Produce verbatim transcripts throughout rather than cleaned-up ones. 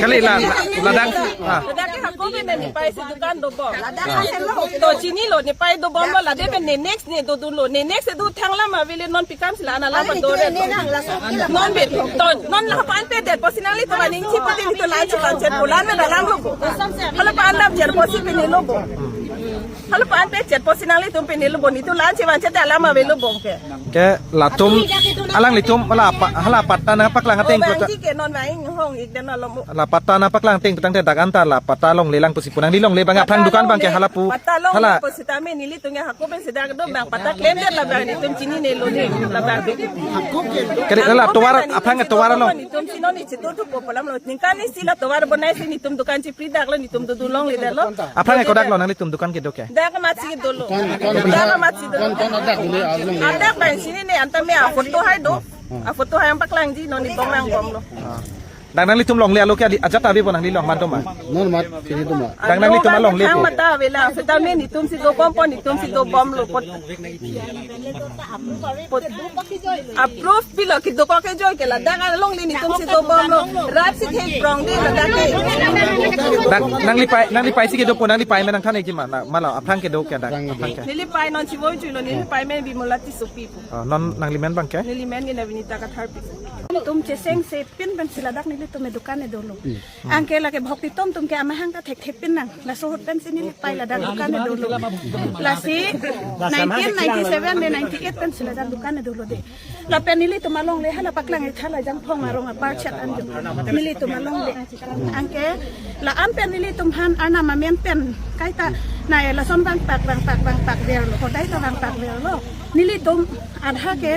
Kali la, la, ladak. Ah. Ladak ke hako pen ne nepei si dukan dobom. To chinilo, nepei dobomlo, ladak pen ne next ne dodunlo. Ne next do thang alam avele, non pikam si la-an alam padore. Non be, to, non la pan pe det pusi nanglitum aning chipo ding to la-an chipan chet bulan me dalam lo bo. Hala pan dam chet pusi penelo bo. Hala pan pe chet pusi nanglitum penelo bo, netum la-an chipan chet alam avelo bo ke. Ke latum, alanglitum, hala pa-, hala patta nangpaklang ateng ko ta. Bangji ke non bang hong ik den alom. La patta nangpaklang ateng tangte dak anta la patta longle lang pusi pu, nangli longle abang aphrang dukan abang ke hala pu. Patta longle hala pu sitame nelitum ke hako pen si dak do bang patta klem det, labang netum chininelo ne, labang. Kali la tovar, aphrang tovar along. Netum si non ni chitu tu po alam lo. Ningkan isi la tovar bonai si netum dukan chipri dak lo, netum dodun longle det lo. Aphrang kodak lo nanglitum dukan kedo ke? Dak amat si dolo. Dukan, dukan. Dak amat si dolo. Dukan, dukan adak dulu, ah, dulu. Adak bang chinine, anta me a photo hai do. A photo hai nangpaklangji, non ni bong lang bomlo. Ah. Dak nanglitum longle alo ke adi, ajat ave bo nangli long man doma? Non mat, chini doma. Dak nanglitum alongle thang po. Mata avela, sitame netum si dobom po, netum si dobomlo po. Pot-, approve pilo, kedokok kejoi ke ladak alongle netum si dobomlo. Rat si thek prong de ladak ke. Dak nanglipei, nanglipei si kedo po, nanglipei me nangthan-ik ji ma, na, ma la aphrang kedo ke dak, aphrang ke. Nelipei non chivoichuilo, nelipei men Bimala Tissopi pu. Oh, non nanglimen abang ke? Nelimen ke Navinita Kathar pu. Netum cheseng sepin pen si ladak nelitum adukan dolo. Anke lake bhoktitom atum ke amahang ta thekthe pin nang. Laso ahut pen si nelipei ladak dukan dolo. Lasi nineteen ninety-seven le ninety-eight pen si ladak dukan dolo de. Lapen nelitum alongle hala paklang-ik tha la Jangphong arong apar chet anjo. Nelitum alongle. Anke la-an pen nelitum aphan Arnam amen pen kaita nai lason vangpak, vangpak, vangpak verlo. Hodai ta vangpak verlo. Nelitum adha ke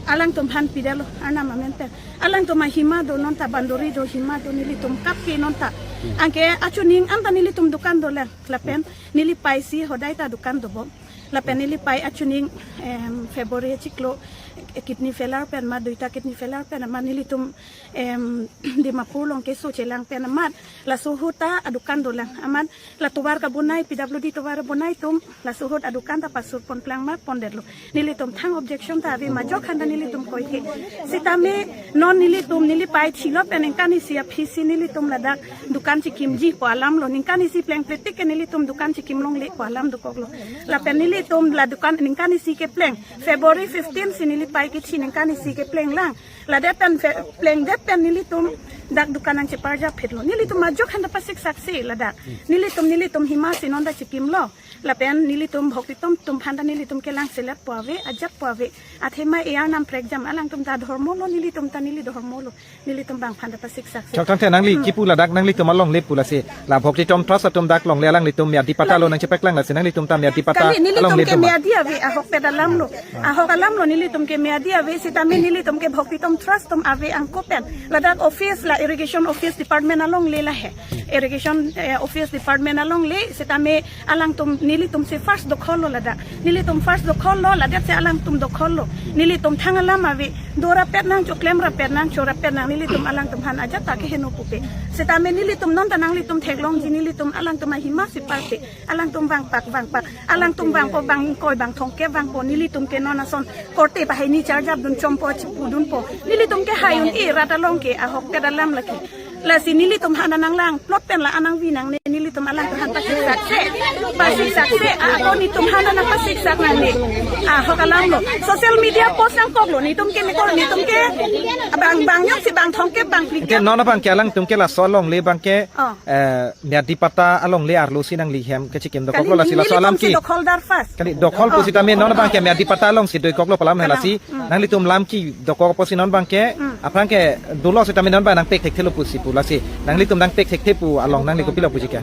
alangtum aphan pidetlo Arnam amen pen. Alangtum ahima do, non ta bandori do, hima do, nelitum kap ke non ta. Anke achuning anta nelitum dukan dolang. Lapen nelipei si hodai ta dukan dobom. Lapen nelipei achuning, em, February chiklo, eh, kidney failure pen amat, duita kidney failure pen amat nelitum, em, Dimapur along keso chelang pen amat laso ahut ta adukan dolang. Amat la tovar kabonai, P W D tovar bonai atum laso ahut adukan ta pasur pon plang ma pondetlo. Nelitum thang objection ta ave, majok aphan ta nelitum koike. Sitame non nelitum, nelipei thilo pen ningkan isi aphi si nelitum ladak dukan chikimji pu alam lo. Ningkan isi plengple tik ke nelitum dukan chikim longle pu alam dokoklo. Lapen nelitum la dukan ningkan isi kepleng. February fifteen si nelipei kethi ningkan isi kepleng lang. Ladak pen fe-, plengdet pen nelitum dak dukan nangcheparjap phitlo. Nelitum majok aphan ta pasiksak si ladak. Nelitum, nelitum hima si non ta chikimlo. Lapen nelitum bhoktitom atum aphan ta nelitum kelang selet pu ave, ajat pu ave. Athema e Arnam prekjam, alangtum ta dhormo lo, nelitum ta neli dhormo lo. Nelitum bang aphan ta pasiksak si. Chok tangte nangli kipu ladak nanglitum alongle pu lasi. La bhoktitom trust atum dak longle alanglitum Myadi patta lo nangchepaklang lasi nanglitum ta Myadi patta alongle. Kali nelitum ke doma? Myadi ave, ahokpet alam lo. Ahok alam lo nelitum ke Myadi ave, sitame nelitum ke bhoktitom trust atum ave angko pen. Ladak office la irrigation office department alongle lahe. Irrigation, eh, office department alongle, sitame alangtum nelitum si first dokhol lo ladak. Nelitum first dokhol lo, ladak si alangtum dokhol lo. Nelitum thang alam ave, dorapet nang, choklem rapet nang, chorapet nang, nelitum alangtum aphan ajat ta keheno pupe. Sitame nelitum non ta nanglitum theklongji, nelitum alangtum ahima si parte. Alangtum vangpak, vangpak. Alangtum vangpo, bang ingkoi, bang thomkep vangpo. Nelitum ke non ason korte bahai ni charjap dun chompo, chipudunpo. Nelitum ke hai un-e rat along ke ahokpet alam lake. Lasi nelitum aphan nanglang plot pen la-an nangvi nangne, nelitum alangtum aphan pasiksak se. Pasiksak se. Ako netum aphan nangpasiksak nangne. Ahok alam lo. Social media post nangkoklo. Netum ke neko, netum ke bang, bang yok si bang thomkep, bang phlikep. Ke non abang ke alangtum ke laso alongle abang ke, oh, eh, Myadi patta alongle arlo si nangli hem kechikim dokoklo lasi laso alam nelitum si ki dokholdar first. Kali dokhol pu sitame non abang ke Myadi patta along si doikoklo pu alam he lasi. Nanglitum lam kedokok pusi non abang ke, aphrang ke dolo sitame non abang nangpek thekthelo pusi pu lasi. Nanglitum nangpek thekthe pu along nangli kopilo puji ke?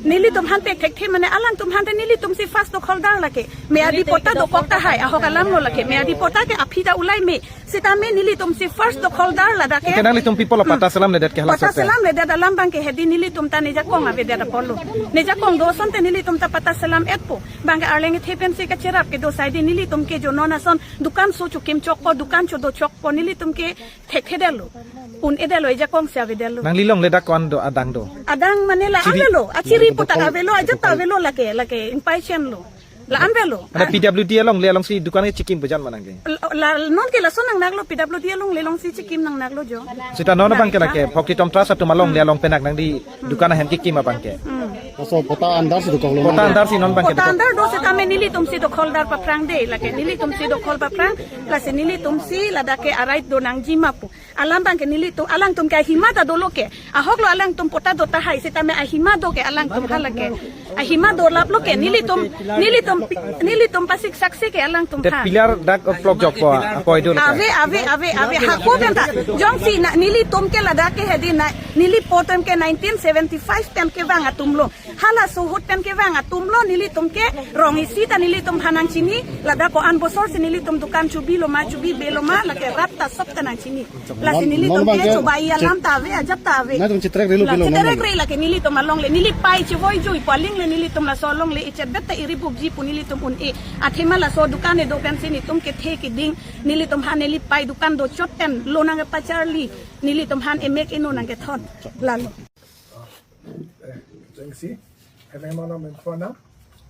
Nelitum aphan pek thekthe mane alangtum aphan ta nelitum si first dokholdar lake. Myadi patta dokok tahai, ahok alam lo lake. Myadi patta ke aphi ta ulai me. Sitame nelitum si first dokholdar ladak ke. Ke nanglitum pi pulo patta selamledet ke hala? Patta selamledet alam abang ke hedi nelitum ta nejakong avedet apotlo. Nejakong do asonte nelitum ta patta selam-etpo. Abang ke arleng kethe pensi kacherap kedo saide nelitum ke jo non ason dukan so chokim chokpo, dukan chodo chokpo, nelitum ke thekthedetlo. Un-edetlo, ejakong si avedetlo. Nangli longle dak ko-an do, adang do? Adang mane la chiri avelo, achiri pu ta avelo, ajat ta avelo lake, lake ingpei chenlo. La-an avelo. Ada P W D alongle alongsi dukan kechikim pu jan ma nangke? La, la, non ke laso nangnaklo, P W D alongle alongsi chikim nangnaklo jo. Sita non abangke lake Bhakti Tom Trust atum alongle along pen nangdi dukan ahem kekim abangke. Hmm. Laso patta andar si dokoklo. Patta andar si non abangke Patta dokok. Andar do setame nelitumsi dokhol dar paphrang de, lake nelitumsi dokhol paphrang, lasi nelitumsi ladak ke a-right do nangji ma pu. Alam abangke nelitum, alangtum ke ahima ta dolo ke. Ahoklo alangtum patta do tahai setame ahima do ke alangtum hala ke. Ahima do laplo ke nelitum, nelitum, nelitum pasik saksi ke alangtum Te ha. Pillar dak plok jokpo, apoi dolo ke. Ave, ave, ave, ave. Hako pen ta. Jongsi na, nelitum ke ladak ke hedi na, neli potem ke nineteen seventy-five pen kevang atumlo. Halaso ahut pen kevang atumlo, nelitum ke rong isi ta nelitum aphan nangchini, ladak ko-an bosor si nelitum dukan chubilo ma, chubibelo ma, lake rat ta sop ta nangchini. Lasi non, nelitum non ke abangke chubai alam ta ave, ajat ta ave. Nangtum chetrek relo La pilo, non chetrek abangke. Re lake nelitum alongle, neli pai chevoi jui pu aling le nelitum laso alongle ichet bet ta iri bukji pu nelitum un-e. Athema laso dukan kedo pensi nelitum kethe keding, nelitum aphan neli pai dukan dochot pen lo nangkepacharli, nelitum aphan emek eno nangkethon. Lalo. Eh, jengsi, hemai mana menfona,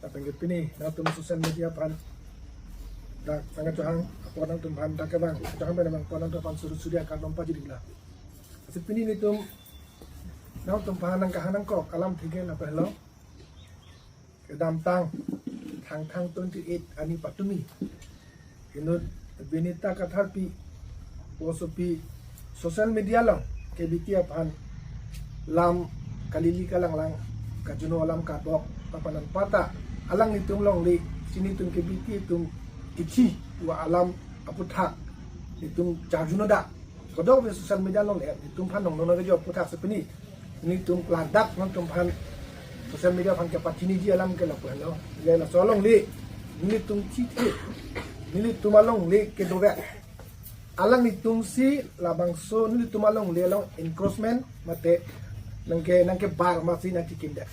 tapi ke pini, nangtum social media aphan, dak, nangkachehang, apor nangtum aphan, dak kevang, chehang pen nangtum aphan, suri suri akan nompa jadi lah. Lasi pini nelitum, nangtum aphan nangkehang nangkok, alam tiga na pehlo, kedamtang, Thangthang twenty-eight arni patumi. Inut Binita Katharpi, osopi social media along K B T aphan lam kalili kalanglang kajuno alam kabok papanan pata alanglitum alongle si nelitum K B T atum kithi wa alam aputhak nelitum charjuno da. Kodok ave social media alongle, nelitum aphan nong nong kejo aputhak si pini nelitum ladak nangtum aphan social media aphan kepachiniji alam ke lapu henlo. Ya laso alongle, nelitum chithe, nelitum alongle kedo ave. Alanglitum si labangso nelitum alongle along encroachment mate nangke, nangkebar masi nangchikim det.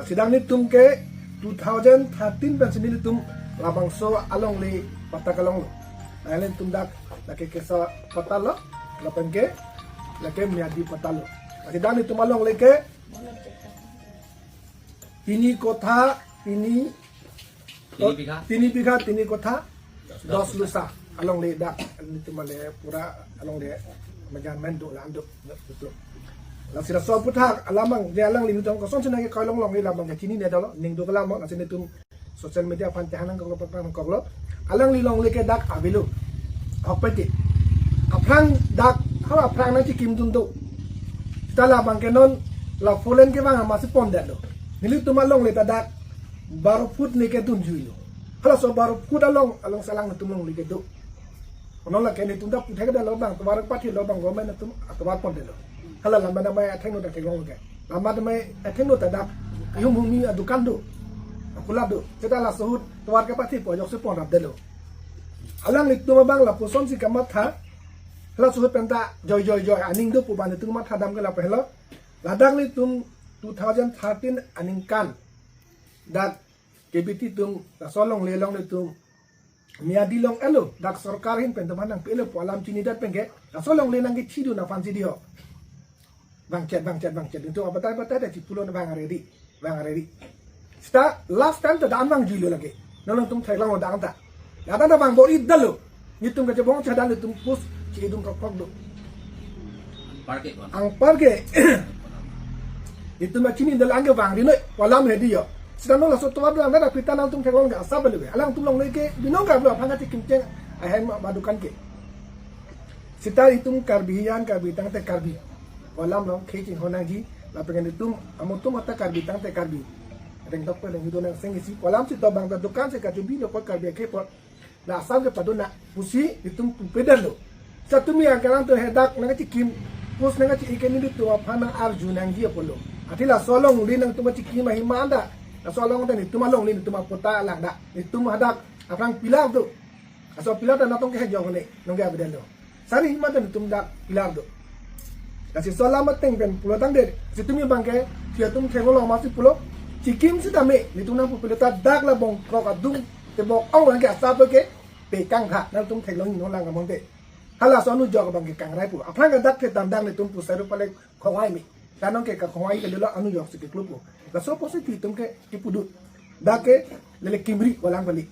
Lasi dak nelitum ke two thousand thirteen pensi nelitum labangso alongle patta kelonglo. Nangli nelitum dak lake kesa patta lo, lapen ke lake miyadi patta lo. Lasi dak nelitum alongle ke tini kotha, tini Tini bigha. Tini bigha, tini kotha, dos lusa. Alongle dak, nelitum ale pura alongle mejan men do lan do, do, do. Lasi laso aputhak alam abang, je alangli nelitum kosonsi nangkekhoi longle alam abang ke chinine dolo, ning do kelam, lasi nelitum social media aphan chehang nangkoklo, papanan nangkoklo. Alangli alongle ke dak avelo. Ahokpet ke. Aphrang dak, ha aphrang nangchikimdun do. Seta labang ke non, la four lane kevang masi pondetlo. Nelitum alongle ta dak, baro foot ne kedunjuilo. Halaso baro foot along, along selang nelitum alongle kedo. Kono lake nelitum ta puthek da lo abang, tovar pathi lo abang, government atum atovar pondetlo. Hala lam abang damai athengno ta theklong ke. Lam abang damai athengno ta dak, ihum humi adukan do. Akula do. Seta laso ahut, tovar kepathipo ajoksi ponrapdetlo. Alanglitum abang lapusonsi kamatha, halaso ahut pen ta joi joi joi, aning do pu abang nelitum matha dam ke lapu henlo. Ladak nelitum two thousand thirteen aningkan. Dak K B T atum, laso alongle along nelitum. Miyadi long-etlo, dak sorkar ahin pen teman nangpilo pu alam chinidet pen ke, laso alongle nangkechidun aphansi diho. Bangchet, bangchet, bangchet. Nelitum abatai batai ta chipulo na bang ready, bang ready. Seta last time ta dam bang juilo lake. Nangtum theklong dam ta. Ladak ta bang bor-idetlo. Nelitum kachebong chadang nelitum post chidun rokok do. Anpar ke kon. Anpar ke. Nelitum achinine dal angke bang rinoi, pu alam hedi ho. Seta non laso tovar do anda pita nangtum theklong ke asap belu. Alangtum alongle ke binong ka belu aphan kachikim cheng ahem adukan ke. Seta itum Karbi hiyan Karbi tangte Karbi. Pu alam along khei chinghon nangji, lapen itum amutum ata Karbi tangte Karbi. Rengdok pe rengdo nang seng isi, pu alam si to bang ta dukan si kachubilo ko Karbi akhei apot. La asap ke padona pusi itum pupedetlo. Seta tumi angkelang to hedak nangkachikim, post nangkachi-ik ke nelitum aphan nang-arju nangji apotlo. Athe laso alongle nangtum kachikim ahima anda. Laso along ta nelitum alongle nelitum apatta lang da. Nelitum hadak aphrang pillar do. Laso pillar ta natong ke hejong ne, nong ke avedetlo. Sari hima ta nelitum dak pillar do. Lasi laso alam ateng pen pulo tangte, si tumi abang ke, si atum theklong masi pulo, chikim setame, nelitum nangpupilo ta dak la bongkrok adung, tebok ong abang ke asap ke, pekang tha, nangtum theklong nong lang among te. Halaso anu jok abang ke kangrai pu. Aphrang ke dak ke tandang nelitum pusai ru pale khongai me. Tanong ke kakhongai ke dolo anu jok si keklup pu. Laso apotsi itum ke kipudut. Dak ke lele kimri walang bali.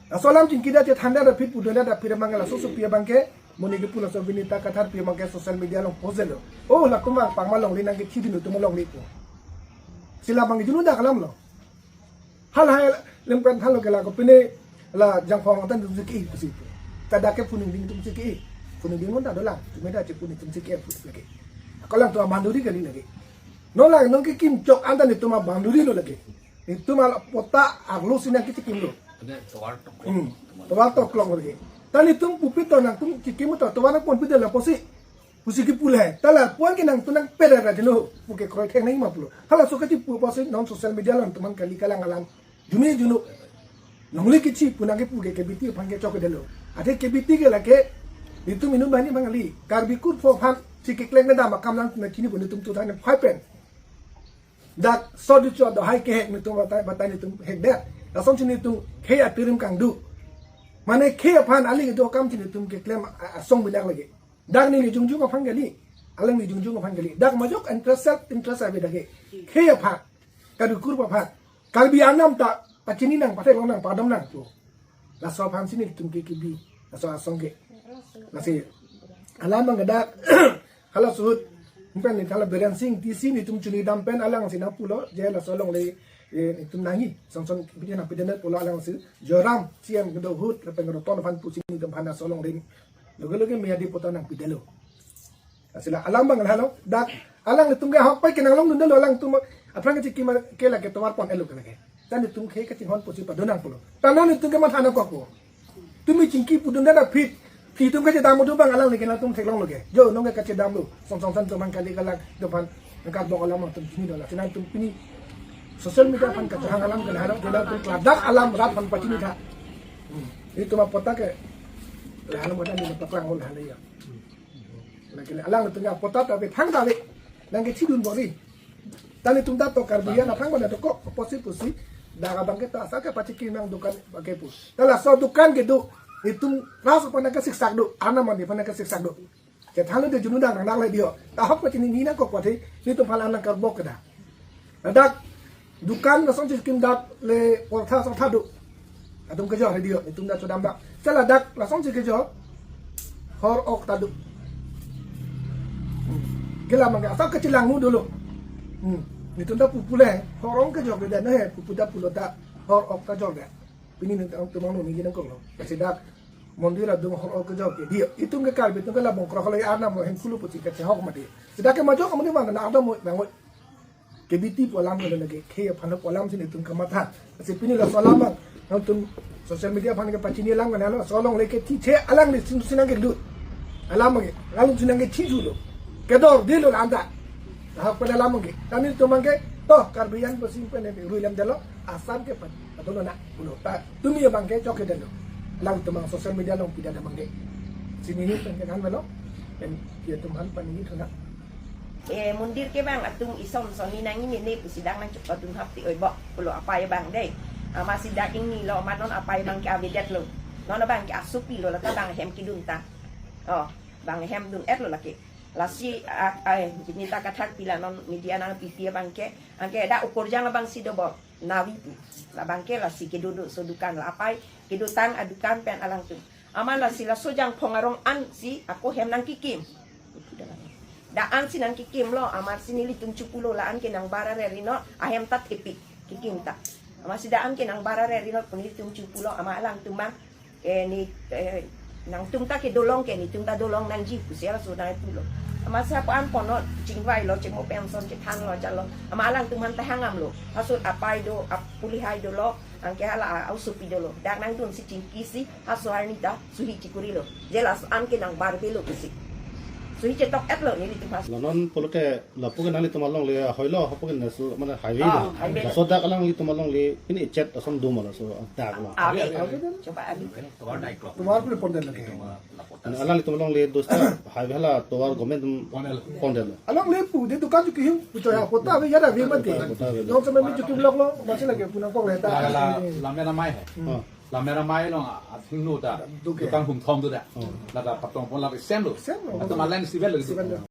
Laso alam chingki da chethan da aphi, pudun da aphi abang ke laso sopi abang ke, monit kipu laso Vinita Kathar pi abang ke social media along post lo. Oh, latum abang pangma longle nangkechidun atum longle pu. Lasi labang ke junu dak alam lo. Hal hai lem kan hal lo ke la kopine la Jangphong tan dun siki pusi pu. Ta dak ke phuning ding atum siki. Phuning ding non ta dolang. Tumi da che phuning atum siki pu lagi. Kolang tu abang duri kali lagi. Non la non kekim chok anta netum abang duri lo lagi. Netum apot ta arlo si nangkechikim lo. Ada tovar toklong. Hmm. Tovar toklong lagi. Ta netum pupi to nangtum chikim to, tovar nangponpi de la pusi. Pusi kipu le. Ta lapuan ke nangtum nangpedar ra jeno. Puke kroi theng nangma pulo. Halaso kachipu pusi non social media along nangtum aphan kali kalang alam. Junu junu. Nangli kichi pu nangkipu ke K B T aphan ke chokdetlo. Athe K B T ke lake netum inut banghini bang kali. Karbi kurpho aphan si keklem kedam akam nangtum chini pu netum two thousand five pen. Dak sodi chu do hai kehek netum batai batai netum hekdet. Lason chini netum khei atirim kangdu. Mane khei aphan aling do akam chini netum keklem a-, asong binak lagi. Dak neli jongjong aphan kali. Alang neli jongjong aphan kali. Dak majok interest, self interest ave dak ke. Khei aphan. Karbi kurpho aphan. Karbi Anglong ta pachini nang, patheklong nang, padam nang pu. Laso aphan si netum ke kibi. Laso asong ke. Lasi alam abang ke dak. Hala suhut. Pen ni hala Biren Singh Engti si netum chini dam pen alang si nangpulo. Je laso alongle, eh, netum nangji. Song song pidi nangpidun pulo alang si. Joram, C M kedo ahut, lapen Ratan aphan pusi netum aphan laso alongle. Loge loge Miyadi poto nangpidunlo. Lasi la alam abang halo, dak alang netum ke ahokpei kenanglongdunlo alangtum aphrang kechikim ke lake tovar pon-etlo ke lake. Ta netum khei kachinghon pusi padun nang pulo. Ta non netum ke matha nangkok pu. Tumi chingki pudun da aphi. Phi atum kachedam atum abang alang lake nangtum theklong lo ke. Jo nong ke kachedam lo. Song song san atum abang kali kalang atum aphan nangkarbok alam atum chini dolang. Lasi nangtum pini social media aphan kachehang alam ke halo, nangtum kladak alam rat aphan pachini tha. Hmm. Netum apot ta ke. Halo moda ni paklang hol halo ya. Lake alang netum ke apot ta ave, thang ta ave. Nangkechidun bori. Ta netum ta to Karbi an aphrang pada to kok pusi pusi. Dak abang ke ta asal ke pachikim nang dukan abang ke pu. Ta laso dukan kedo. Netum ras aphan nangkesiksak do. Arnam mandi aphan nangkesiksak do. Chethan lo de junu dak nang dak le dio. Ta ahok pachini ni nangkok pathe. Netum aphan nangkarbok ke dak. Ladak dukan lason chikim dak le portha sotha do. Atum kejor radio, netum dak chodam dak. Sela dak lason si kejor. Hor ok ta do. Hmm. Ke la abang ke asal kachelangno dolo. Hmm. Netum ta pupu le, hor ok kejor de ne, pupu ta pulo ta hor ok ta jor de. Pini netum abang nangji nangkoklo. Lasi dak mondir adung hor ok kejor ke. Dia, itum ke Karbi atum ke la bongkrok le arnam lo hem kulu pusi kachehok mati. Seta ke majok amani mana na ada mo bangun. K B T pu alam ke lake khei aphan pu alam si netum kamatha. Lasi pini laso alam abang nangtum social media aphan kepachini alam kan halo, laso alongle kethi che alang netum si nangkelut. Alam ke, alang si nangkethi julo. Kedor dilo la anta. Ahok pen alam ke. Ta netum abang ke, to, Karbi an pusi pen ruilam detlo, Assam ke pan. Atau na, ulo. Ta, tumi abang ke chokdetlo. Alangtum abang social media along pida abang ke. Chini ni pen ke kan melo. Pen, ya tum aphan pini thuna. Eh, mondir ke abang atum isom soni nangji ne ne pusi dak nangchok atum hap ti oi bok pulo apai abang dei. Amatsi dak ingnilo, ma non apai abang ke avedetlo. Non abang ke asopi lo, lata abang hem kedun ta. Oh, abang hem dun-etlo lake. Lasi, ah, ah, Vinita Kathar pi la non media nangpipi abang ke. Anke dak ukur jang abang si do bok. Navi pu. La abang ke lasi kedo do so dukan la apai. Kedotang adukan pen alangtum. Amat lasi laso Jangphong arong an si ako hem nangkekim. Dak an si nangkekimlo, amatsi nelitum chopulo la an ke nangbar-re rinot, ahem ta thepik, kekim ta. Amatsi dak an ke nangbar-re rinot pu nelitum chopulo, amat alangtum abang, eh, ne, eh, nangtum ta kedolong ke, netum ta dolong nangji pusi laso nangpulo. Amatsi hapu an ponot, chingvailo, chingmo penson, chethanlo, chalo. Amat alangtum aphan ta hangam lo. Laso apai do, ap-, pulihai dolo, anke hala a-, asopi dolo. Dak nangdun si chingki si, laso arni ta, suhi chikuri lo. Je laso an ke nangbar-ve lo pusi. Suhi chetok-etlo nelitum aphan. La non pulote lapu ke nanglitum alongle, hoilo, hapu ke nasu, mane highway Ah, lo. Highway lo. Laso dak alanglitum alongle, pini echet ason dum laso dak lo. Ah, Abi, abi. Abi. Choba abi. Tovar pon-det lake. Mane alanglitum alongle dosta, highway hala tovar government pon-det lo. Alongle pu, de dukan chuki hu, pucho ya, kota ave ya da ave mati. Kota ave. Nong sama mi chuki blok lo, masih lagi punang kong leta. La, la, la mera mai hai. Hmm. Oh. La mera mai along athengno ta. Duke. Dukan humthom do ta. Oh. Lata patong pon la same lo. Same lo. Lata malan sivel lo. Sivel lo.